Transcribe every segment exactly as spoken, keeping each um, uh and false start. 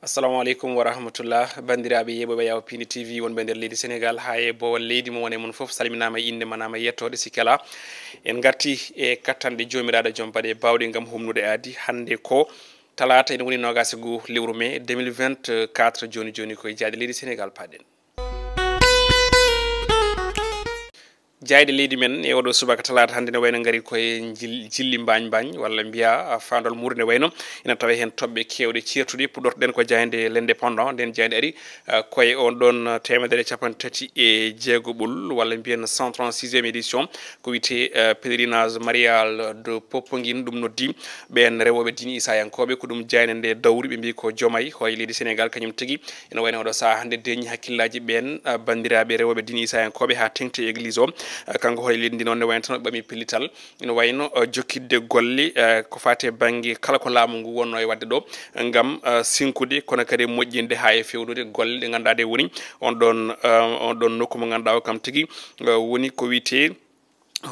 Assalamu aleykum wa rahmatullah. Banndiraaɓe yeeɓooɓe Yawo Pindi T V wonɓe nder leydi Senegaal haa e boowal leydi mo wone mon fof, salminaama e innde ma naama e yettoode sikki alaa. En ngarti e kattanɗe Joomiraaɗo Joom Baɗe Baawɗe ngam humnude aadi. Hannde ko talaata, ene woni noogaas e goo lewru mee deux mille vingt-quatre. Jooni jooni ko e jaayɗe leydi Senegaal paaɗen. Jaayɗe leydi men e oɗo subaka talaata hannde ne wayno ngari koye jil-, jilli mbaañ mbaañ walla mbiya, a, faandol muuri ne wayno ina tawa heen toɓɓe keewɗe ceertuɗe. Puɗɗortoɗen ko jaaynde L'Indépendant, nden jaaynde ari, a, koye on ɗon teemedere capanɗe tati e jeego ɓul walla mbiyen cent trente-sixième édition ko wiyetee, a, pèlerinage marial de Popenguine. Ɗum noddi ɓeen rewooɓe diine Iisayankooɓe, ko ɗum jaaynde nde dawri, ɓe mbii ko Jomay, hoore leydi Senegaal, kañum tigi ina wayno oɗo sahaa hannde deeñi hakkillaaji ɓeen, a, banndiraaɓe rewooɓe diine Iisayankooɓe haa teŋti e église o. A, kanko hoore leydi ndi noon ne wayno tan o ɓami pellital, ina wayno, a, jokkitde golle, a, ko faati e bannge kala ko laamu ngu wonno e waɗde ɗo ngam, a, sinkude, kono kadi moƴƴinde haa e feewnude golle ɗe ngannduɗaa ɗe woni on ɗon, a, on ɗon nokku mo ngannduɗaa o kam tigi, a, woni ko wiyetee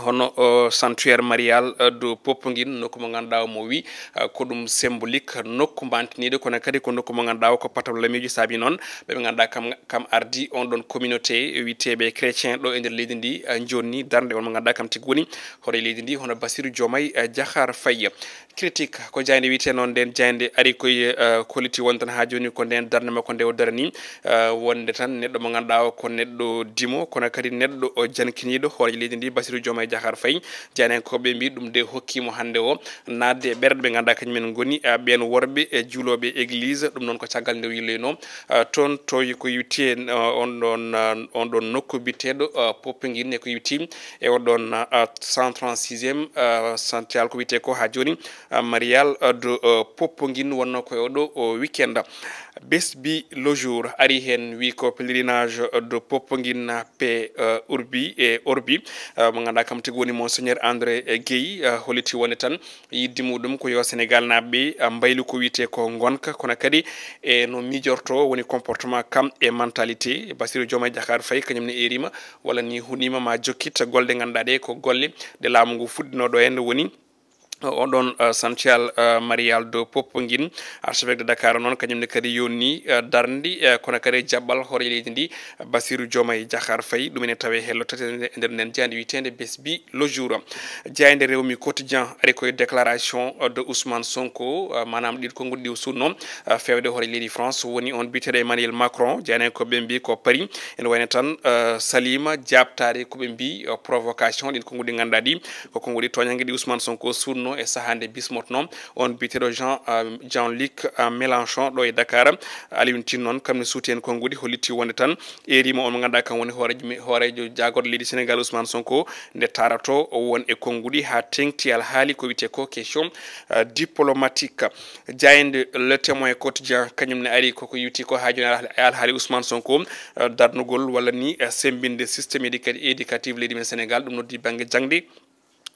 hono, o, sanctuaire marial, eh, de Popenguine, nokku mo ngannduɗaa o mo wi, eh, ko ɗum symbolique, nokku mantiniiɗo, kono kadi ko nokku mo ngannduɗaa o ko patam lamiijo saabi noon. Ɓe ɓe ngannduɗaa kam, kam ardi on ɗon communauté wiyeteeɓe chrétien ɗo e nder leydi ndi, eh, jonni darnde on mo ngannduɗaa kam tigi woni hoore leydi ndi, hono Bassirou Diomaye, eh, Diakhar Faye. Critique ko jaaynde wiyetee noon, nden jaaynde ari koye, eh, kolliti won tan haa jooni ko nden darnde makko nde o darani, eh, wonde tan neɗɗo mo ngannduɗaa o ko neɗɗo dimo, kono kadi neɗɗo o jankiniiɗo hoore leydi ndi, Bassirou Diomaye Diakhar Faye. Jaayndiyankooɓe mbii ɗum de hokkii mo hannde o naatde e ɓerɗe ɓe ngannduɗaa kañum en ngoni, eh, ɓeen worɓe e juulooɓe église. Ɗum noon ko caggal nde o yilloyno, eh, toon to ko yewti en, eh, on ɗon, eh, on ɗon nokku biyeteeɗo, eh, Popenguine, e ko yewti e on ɗon, eh, cent trente-sixième, eh, central ko wiyetee ko haa jooni, eh, marial, eh, de, eh, Popenguine wonnoo ko e oɗo o weekend. Besbi le jour ari heen, wi ko pèlerinage de Popenguine pe, eh, urbi e orbi, eh, mo ngannduɗaa kam tigi woni Monseigneur André Guèye, eh, holliti wonde tan yidde muɗum ko yo Senegaal naaɓe, eh, mbaylu ko wiyetee ko ngonka, kono kadi e no miijorto woni comportement kam e mentalité. Bassirou Diomaye Diakhar Faye kañum ne eeriima walla ni huɗiima ma jokkit golle ɗe ngannduɗaa ɗe ko golle ɗe laamu ngu fuɗɗinoo ɗo heen woni on ɗon, eh, sanctuaire, eh, marial de Popenguine. Archevêque de Dakar noon kañum ne kadi yonni, eh, darndi, eh, kono kadi jaɓɓal hoore leydi ndi, Bassirou Diomaye Diakhar Faye. Ɗum ene tawee hello tati e nder nden jaaynde wiyeteende Besbi le jour. Jaaynde Rewmi Quotidien ari koye déclaration, eh, de Ousmane Sonko, eh, maanaam ɗiɗo konnguɗi ɗi o suutno, eh, feewde hoore leydi France woni on biyeteeɗo Emmanuel Macron. Jaayndiyankooɓe mbii ko Paris ene wayno tan, eh, saliima jaabtaade ko ɓe mbii, eh, provocation, ɗin konnguɗi ngannduɗaa ɗi ko konnguɗi tooñannge ɗi Ousmane Sonko suutno e sahaa nde bismotno on biyeteeɗo Jean, eh, Jean-Luc, eh, Mélenchon ɗo e Dakar. Alioune Tine noon kam ne suuti heen konnguɗi, holliti wonde tan eeriima on mo ngannduɗaa kam woni hooreejo, hooreejo jaagorɗo leydi Senegaal Ousmane Sonko nde taarato o won e konnguɗi haa teŋti alhaali ko wiyetee ko question, eh, diplomatique. Jaaynde Le Témoin Quotidien kañum ne ari koko yewti ko haa jooni alha-, alhaali Ousmane Sonko, eh, darnugol walla ni, eh, semmbinde système éduca-, éducatif leydi men Senegaal, ɗum noddi bannge jaŋde.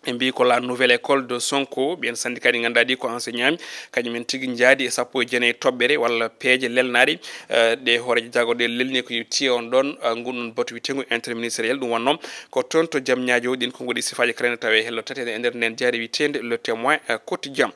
Ɓe mbii ko la nouvelle école de Sonko, ɓeen syndicat ɗi ngannduɗaa ɗi ko enseignant, kañum en tigi njaadi e sappo e jeenayi toɓɓere walla peeje lelnaaɗe, eh, ɗe hooreejo jaagorɗe lelni ko yewti on ɗon, eh, ngun ɗon batu wiyeteengu interministériel. Ɗum wonnoo ko toon to Diamniadio, ɗin konnguɗi sifaaji kala ene tawee hello tati e nder nden jaaynde wiyeteende Le Témoin, eh, Quotidien.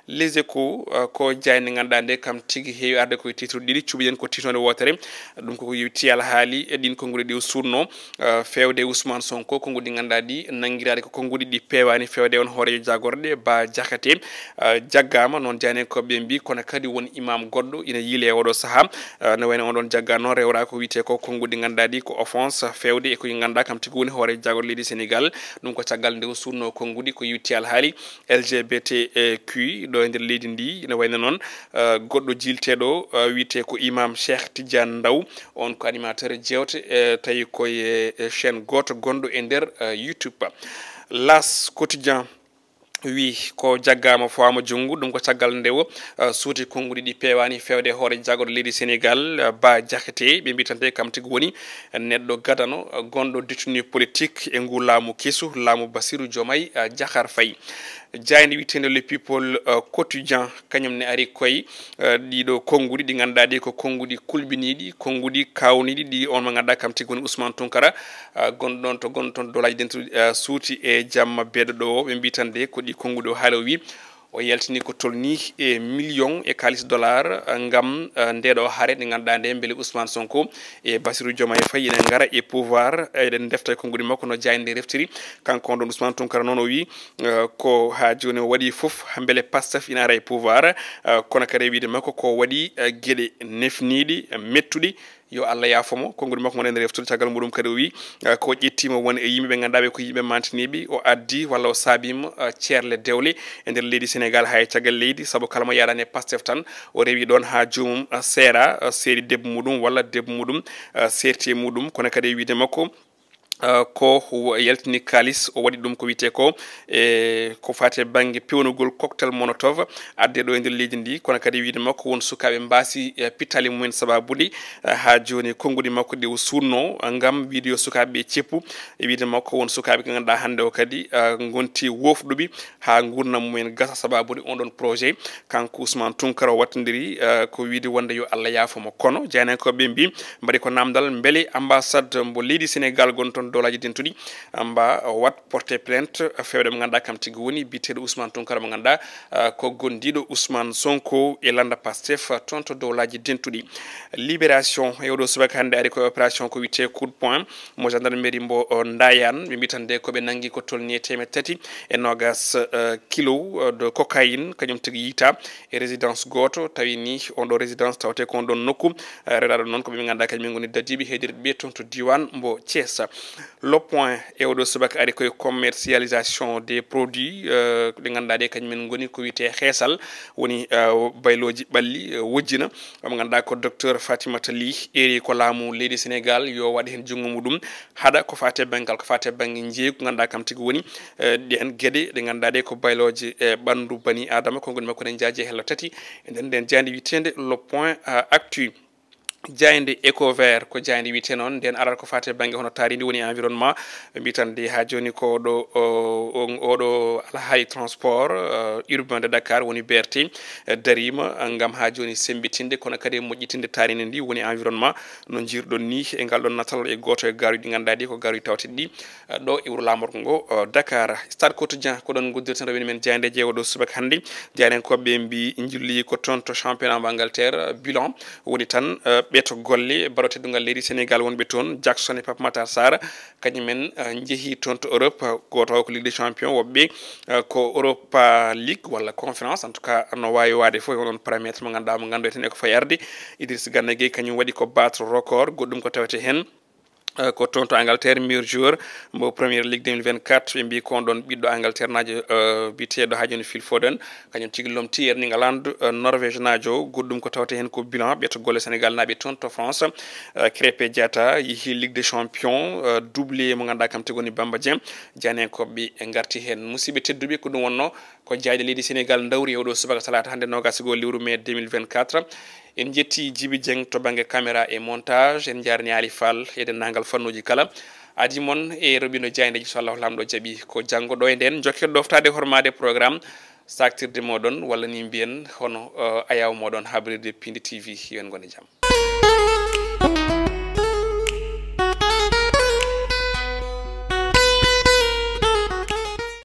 Les Échos, eh, ko jaaynde ngannduɗaa nde kam tigi heewi arde koye titre ɗiɗi, cuɓiɗen ko titre nde wootere. Ɗum koko yewti alhaali e ɗin konnguɗi ɗi o suutno, eh, feewde Ousmane Sonko, konnguɗi ngannduɗaa ɗi nanngiraade ko konnguɗi ɗi peewaani feewde on hooreejo jaagorɗe Bah Diakhaté, eh, jaggaama. Noon jaayndiyankooɓe mbii kono kadi won imam goɗɗo ina yiile e oɗo sahaa, eh, ne wayno on ɗon jaggaa noon rewraa ko wiyetee ko konnguɗi ngannduɗaa ɗi ko offense feewde e ko ngannduɗaa kam tigi woni hooreejo jaagorɗe leydi Senegaal. Ɗum ko caggal nde o suutno konnguɗi ko yewti alhaali L G B T Q ɗo e nder leydi ndi. Ene wayno noon, eh, goɗɗo jiilteeɗo, eh, wiyetee ko Imam Cheikh Tidiane Ndaw, on ko animateur jeewte, eh, tawi koye, eh, chaîne gooto gonɗo e nder, eh, YouTube. L'As Quotidien wi ko jaggaama fawaama junngo, ɗum ko caggal nde o, eh, suuti konnguɗi ɗi peewaani feewde hoore jaagorɗe leydi Senegaal, eh, Bah Diakhaté, ɓe mbii tan de kam tigi woni neɗɗo gadano, eh, gonɗo détenu politique e ngu laamu kesu, laamu Bassirou Diomaye, eh, Diakhar Faye. Jaaynde wiyeteende Le People, eh, Quotidien, kañum ne ari koye, eh, ɗiɗo konnguɗi ɗi ngannduɗaa ɗi ko konnguɗi kulɓiniiɗi, konnguɗi kaawniiɗi, ɗi on mo ngannduɗaa kam tigi woni Ousmane Tounkara, eh, gonɗo ɗon to, gonɗo toon Doolaaji Dentuɗi, eh, suuti e jamma beeɗo ɗo o. Ɓe mbii tan de ko ɗi konnguɗi o haali o wi O yaltini ko tolni e million e kaalis dollar, eh, ngam, eh, ndeɗo hare nde ngannduɗaa nde mbele Ousmane Sonko e Bassirou Diomaye Faye ene ngara e pouvoir, eh, eɗen ndefta e konngudi makko no jaaynde nde reftiri. Kanko on ɗon Ousmane Tounkara noon o wi, eh, ko haa jooni o waɗi fof mbele Pastef ina ara e pouvoir, eh, kono kadi e wiide makko ko waɗi, eh, geɗe nefniiɗi, eh, mettuɗi, yo Allah yaafo mo. Konngudi makko ngon ene reftude caggal muɗum kadi o wi, eh, ko ƴettima won e yimɓe ɓe ngannduɗaa ɓe ko yimɓe mantiniiɓe, o addi walla o saabiima, eh, ceerle dewle e nder leydi Sénégal haa e caggal leydi, sabu kala mo yaadani e Pastef tan o rewi ɗon haa joomum, eh, seera, eh, seeri debbo muɗum walla debbo muɗum, eh, seerti e muɗum. Kono kadi e wiide makko, eh, ko wo-, yaltini kaalis, o waɗi ɗum ko wiyetee ko, e ko faati e bannge pewnugol cocktail Molotov adde ɗo e nder leydi ndi. Kono kadi e wiide makko won sukaaɓe mbaasi, eh, pittaali mumen sababude, eh, haa jooni konngudi makko ɗi o suutno, eh, ngam wiide yo sukaaɓe ɓe ceppu. E wiide makko won sukaaɓe ɓe ngannduɗaa hannde o kadi, eh, ngonti wofɗuɓe haa nguurndam mumen gasa sababude on ɗon projet. Kanko Ousmane Tounkara o wattindiri, eh, ko wiide wonde yo Allah yaafo mo. Kono jaayndiyankooɓe ɓe mbi mbaɗi ko namdal mbele ambassade mbo leydi Sénégal gon toon Dowlaaji Dentuɗi, mba wat porte plainte fewde mo ngannduɗaa kam tigi woni biteeɗo Ousmane Tounkara mo ngannduɗaa, eh, ko gondiiɗo Ousmane Sonko e lannda Pastef toon to Dowlaaji Dentuɗi. Libération e oɗo subaka hannde ari ko e opération ko wiyetee coup de poing mo gendarmerie mbo, o, Ndayane. Ɓe mbi tan de ko ɓe nanngi ko tolni e teemeɗɗe tati e noogas, eh, kilo, eh, de cocaïne, kañum tigi yiyta e résidence gooto. Tawi ni on ɗo résidence tawte ko on ɗon nokku, eh, rewɗaaɗo noon ko ɓe ɓe ngannduɗaa kañum en ngoni dadiiɓe heedirɓe ɓe toon to diiwaan mbo Thiès. Le Point e oɗo subaka ari koye commercialisation des produits, eh, ɗe ngannduɗaa ɗe kañum en ngoni ko wiyetee heesal, woni, eh, baylooji ɓalli, eh, wojjina. Mo ngannduɗaa ko docteur Fatimata Ly eeri ko laamu leydi Sénégal yo waɗ heen junngo muɗum haɗa ko faati e banngal, ko faati e bannge njeeygu, ngannduɗaa kam tigi woni, eh, ɗeen geɗe ɗe ngannduɗaa ɗe ko baylooje, eh, ɓanndu bani Aadama, konngol makko ene njaaji e hello tati e nder ndeen jaaynde wiyeteende Le Point, eh, Actu. Jaaynde Eco Vert ko jaaynde wiyetee noon, ndeen arata ko faati e bannge hono taarindi woni environnement. Ɓe mbi tan de haa jooni ko ɗo, o, o, oɗo alhaali transport, eh, urbain de Dakar woni B R T, eh, dariima, eh, ngam haa jooni semmbitinde, kono kadi e moƴƴitinde taarindi ndi woni environnement. No njiirɗon ni e ngal ɗon natal e gooto e gaaruuji ɗi ngannduɗaa ɗi ko gaaruuji tawteɗi ɗi, eh, ɗo e wuro laamorgo ngo, eh, Dakar. Stade Quotidien ko ɗon ngoddirten rewɓe men jaayndeeji e oɗo subaka hannde. Jaayndiyankooɓe ɓe mbi njilli ko toon to championnat mo Angleterre, eh, bilan woni tan, eh, ɓeto golle baro teddungal leydi Sénégal wonɓe toon, Jackson e Pape Matar Sarr, kañumen, eh, njehi toon to Europe, gooto o ko Ligue des Champions, woɓɓe, eh, ko Europa League walla Conférence, en tout cas no waawi waade fof, onon paramètre mo ngannduɗaa mo nganndu eten e ko fayi arde. Idriss Gana Gueye kañum waɗi ko battre record, goɗɗum ko tawete heen, eh, ko toon to Angleterre, meilleur joueur mbo Premier League deux mille vingt-quatre, ɓe mbi ko on ɗon ɓiɗɗo Angleterre naajo, eh, biyeteeɗo haa jooni Phil Foden, kañum tigi lomti Erling Haaland, eh, Norvège naajo, goɗɗum ko tawete heen ko bilan ɓeto golle Sénégal naaɓe toon to France. Eh, Krépin Diatta yehi Ligue des Champions, eh, doublé mo ngannduɗaa kam tigi woni Bamba Dieng. Jaayndiyankooɓe ɓe ngarti heen. Musidɓe tedduɓe, ko ɗum wonno ko jaaynde leydi Sénégal ndawri e oɗo subaka talaata hannde noogas e goo lewru mai deux mille vingt-quatre. En njetti Djiby Dieng to bannge caméra e montage, en njaarni Ali Fall e denndaangal fannuuji kala. Adi mon e roɓindo jaayndeeji so Allahu Laamɗo jaɓi ko janngo ɗo e nden. Jokke ɗoftaade hormaade programme saktirde moɗon walla ni mbiyen hono, eh, ayaw moɗon habrirde Pindi T V. Yo en ngon e jam.